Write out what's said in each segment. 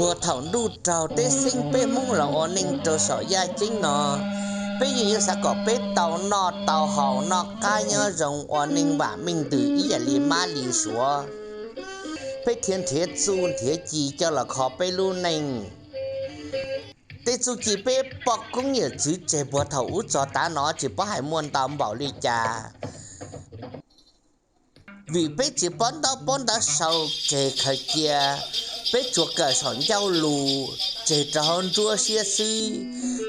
Puag thaum ntuj raug teb xeeb peb Hmoob los ua neej rau saum yaj ceeb no, peb yeej yuav xav kom peb tau noj tau haus noj qab nyob zoo ua neej vam meej ntws ib yam li mab li suav. Peb thiaj nrhiav txuj nrhiav ci coj los kho peb lub neej. Tej txuj ci peb poj koob yawm txwv tseg puag thaum ub txog tav no tsis paub hais muaj ntau npaum li cas. Vim peb tsis paub ntaub paub ntawv sau tseg khaws cia, peb tsuas kawm saum ncauj lus tseg rau hauv nruab siab xwb,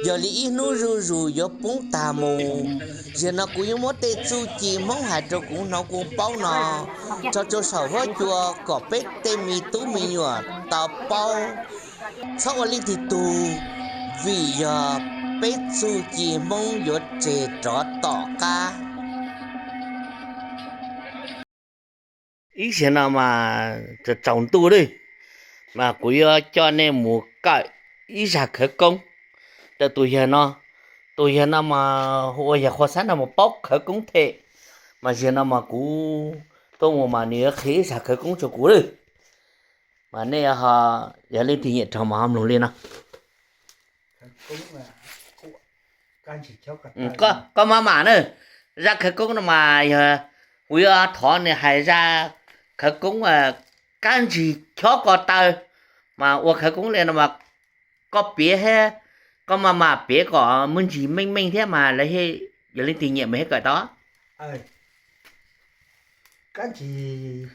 yog li ib hnub zuj zus yuav poob tag mus. Zaum no kuv yuav muab tej txuj ci Hmoob hais rau kuv hnov kuv paub no tso rau saum huab cua kom peb tej me tub me nyuam tau paub. Txhob ua leej twg tug, vim yog peb txuj ci Hmoob yuav tseg rov tom qab. Ib zaug no mas tsaus ntuj lawm, mas kuv yuav coj nej mus kawm ib zag khawv koob rau tus yawg no. Tus yawg no mas hu ua yawg Qhua Xab no mas paub khawv koob them, mas zaum no mas kuv tuaj mus mas nws yuav qhia ib zag khawv koob rau kuv lawm. Mas nej ho yog leej twg nyiam raug mas ho mloog li no. Koj maj mam na, zaj khawv koob no mas yog kuv yuav thov nws hais zaj khawv koob kab ntsig chob ko taw, mas ua khawv koob li no mas koj piav thiab, koj maj mam piav kom muaj ntsis meej meej thiab mas lawv, yog leej twg nyiam mas thiaj kawm tau. Kab ntsig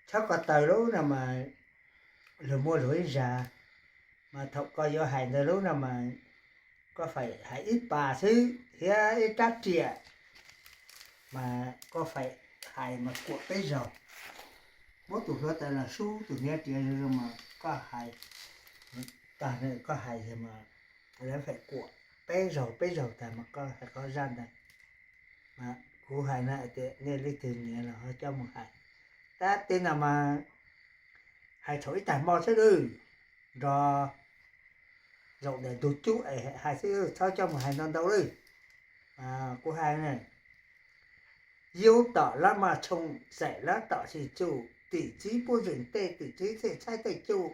chob ko taw lub no mas luag muaj luag ib zag, mas thaum koj yuav hais ntawd lub no mas koj hais ib pas xwb thiab ib rab riam, mas koj hais mas kuam peb zaug. Muab tus hluav taws los sub tus hniav riam mas koj hais, tag koj hais mas lawv hais kuam peb zaug peb zaug tag mas koj hais qhov zaj ntawd. Kuv hais no tias nej leej twg nyiam los ho coj mus hais. Tab tej no mas hais thaum ib tag hmo xwb lawm, nrog zaum ntawm ntug cub es hais xwb, txhob coj mus hais ntau ntau lawm. Kuv hais ne, yub tom lab maj tshooj, xaim lab tom si tsuj, tim txib puab zeem tej, tim txib txhiaj tshaib tej cuj,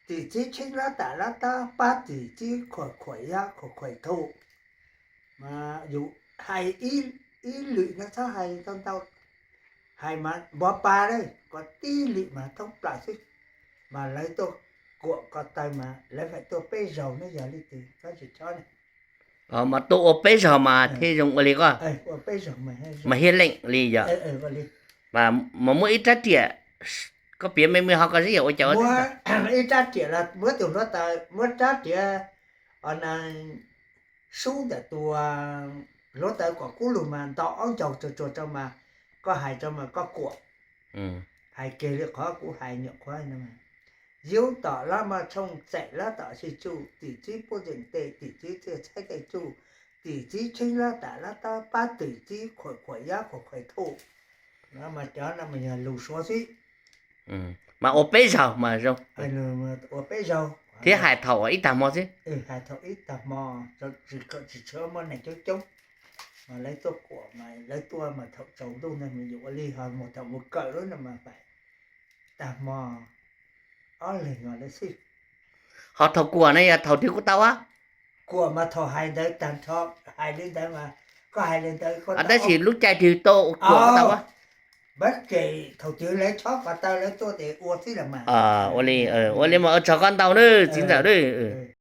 tim txib tsheeb lab tam lab tab, pab tim txib khuam khuam yab khuam khuam thuj. Mas yus hais ib lwm no txhob hais ntau ntau, hais mas npov pa lawm kom tib lwm mas thoob plaws xwb. Mas lawv tuaj kuam ko taw mas lawv hais tuaj peb zaug ne, yog leej twg txhob tsis chob ne. Mas tuaj ua peb zaug mas thiaj zoo ua li koj, mas thiaj leej li yog. Mas muab ib rab riam, koj piav me me ho koj zib yam ua cas ib rab riam los muab tus hluav taws, muab rab riam sub ntawm tus hluav taws kom kub lug mas nto ob ncaug tsuag tsuag rau mas koj hais rau mas koj kuam. Hais kiag li qhov kuv hais nyuam qhuav no. Yub tom lab maj tshooj, xaim lab tom si tsuj, tim txib puab zeem tej, tim txib txhiaj tshaib tej cuj, tim txib tsheeb lab tam lab tab, pab tim txib khuam khuam yab khuam khuam thuj. Mas cov no mas yog lus Suav xwb. Mas ua peb zaug mas zoo. Ua peb zaug thiab hais thaum ib tag hmo xwb. Hais thaum ib tag hmo, tsis tshua muaj neeg coob coob. Mas lawv tuaj kuam mas lawv tuaj mas thaum tsaus ntuj ntag mas yus ua li ho mus thaum mus kawm lub no mas hais tag hmo ob leeg os lawv xwb. Ho thaum kuam no yog thaum twg kuj tau a? Kuam mas thaum hais ntawd tag nrho, hais li ntawd mas koj hais li ntawd, tab sis lub caij twg tau kuam tau a? Bab kem thaum twg lawv chob ko taw lawv tuaj ces ua xwb los mas. Ua li, ua li mas ua tsaug koj ntau nawb txiv ntxawm nawb.